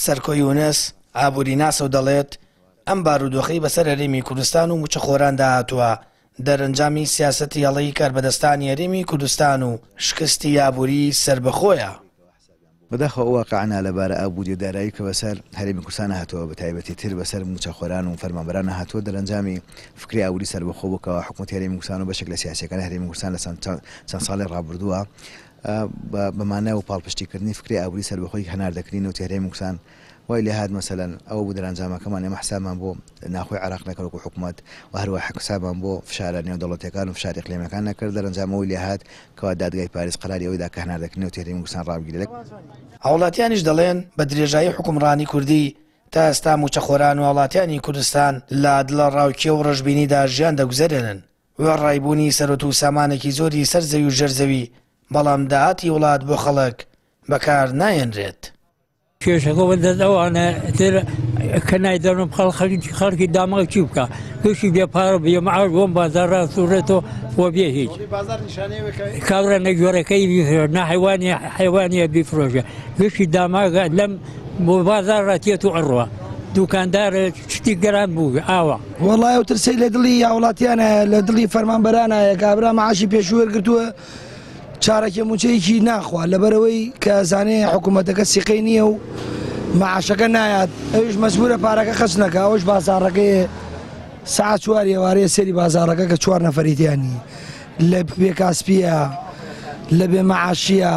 سەرکۆ یونس، ئابووریناسە و دەڵێت، ئەم بارودۆخەی بەسەر هەرێمی کوردستان و مووچەخۆراندا هاتووە، دەرەنجامی سیاسەتی هەڵەی کاربەدەستانی هەرێمی کوردستان و شکستی ئابووری سەربەخۆیە. بەداخەوە ئەو واقعە نالەبارە ئابووری و دارایی کە بەسەر هەرێمی کوردستانا هاتووە بە تایبەتی تر بەسەر مووچەخۆران و فەرمانبەرانا هاتووە دەرەنجامی فکری ئابووری سەربەخۆ بوو کەوا حکوومەتی هەرێمی کوردستان و بەشێک لە سیاسییەکانی هەرێمی کوردستان لە چەند ساڵی ڕابردووە بە مانای و پاڵپشتیکردنی فکری ئابووری سەربەخۆی هەناردەکردنی نەوتی هەرێمی کوردستان وای لێهات مەسەلەن ئەوە بوو دەرئەنجامەکەمان ئێمە حسابمان بۆ ناخۆی عێراق نەکرد وەکو حکومەت و هەروەها حسابمان بۆ فشارە نێودەوڵەتیەکان و فشار ئیقلیمیەکان نەکرد دەرەنجام ئەوەی لێهات کەوا دادگای پاریس قەراری ئەوەی دا کە هەناردەکردنی نەوتی هەرێمی کوردستان ڕابگیرێت. هاوڵاتیانیش دەڵێن، بە درێژایی حوکمڕانی کوردی تا ئێستا مووچەخۆران و هاوڵاتیانی کوردستان لە دڵەڕاوکێ و ڕەشبینیدا ژیان دەگوزەرێنن، وێڕای بوونی سەروەت و سامانێکی زۆری سەر زەوی و ژێر زەوی، بەڵام داهاتی وڵات بۆ خەڵک بەکار نایەنرێت. کێشەکە بە دەست ئەوانە تر کە نایدەنم خەڵکی داماو چی بکە گشتی بێ پارە بێ معاش بۆم بازار سوڕێتەوە بۆ بێ هیچ کابرا نەگوێرەکەی بیفرۆ نە حیوانی حیوانیە بیفرۆشە گشتی داماگە لەم بۆ بازار ڕاتێت و ئەڕوە دوکاندار شتی گەران بوو ئاوا. وەڵای ئەو ترسەی لە دڵی هاوڵاتیانە لە دڵی فەرمانبەرانە کابرا معاشی پێشوو وەرگرتووە چارەکێ موچەیەکی ناخوا لەبەرەوەی کە زانێ حکوومەتەکە سیقەی نییە و معاشەکە نایات ئەویش مەجبورە پارەکە خەرج نەکا ئەوش بازاڕەکەی ساعت چوار ئێوارەیە سەری بازاڕەکە کە چوار نەفەری تیا نییە لە بێکاسپیە لە بێ مەعاشیە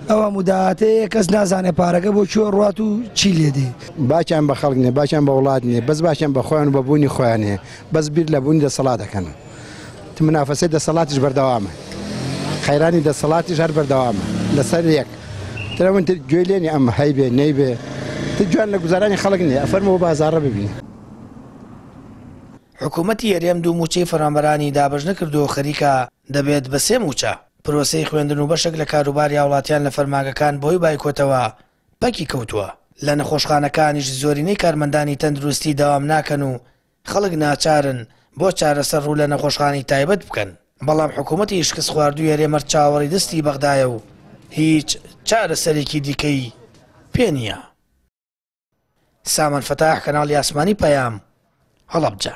ئەو هەموو داهاتەیە کەس نازانێ پارەکە بۆ کوێ ڕوات و چی لێ دێ. باکیان بە خەڵک نیە باکیان بە وڵات نیە بەس باکیان بە خۆیان و بە بوونی خۆیان هەیە بەس بیر لە بوونی دەسەڵات دەکەنەوە. منافەسەی دەسەڵاتیش بەردەوامە قەیرانی دەسەڵاتیش هەر بەردەوامە لەسەر یەک ترەوەن تر گوێ لێنی ئەم هەیبێ نەیبێ تر جوان لە گوزارانی خەڵک نییە ئەفەرمەوە بازاڕە ببینە. حکومەتی هەرێم دوو مووچەی فەرمانبەرانی دابەش نەکردووە و خەریکە دەبێت بە سێ مووچە. پرۆسەی خوێندن و بەشێک لە کاروباری هاوڵاتیان لە فەرمانگەکان بەهۆی بایکۆتەوە پەکی کەوتووە. لە نەخۆشخانەکانیش زۆرینەی کارمەندانی تەندروستی دەوام ناکەن و خەڵک ناچارن بۆ چارەسەر ڕوو لە نەخۆشخانەی تایبەت بکەن، بەڵام حکوومەتی شکستخواردووی هەرێم هەر چاوەڕێی دەستی بەغدایە و هیچ چارەسەرێکی دیکەی پێ نییە. سامان فەتاح، کەناڵی ئاسمانی پەیام، هەڵەبجە.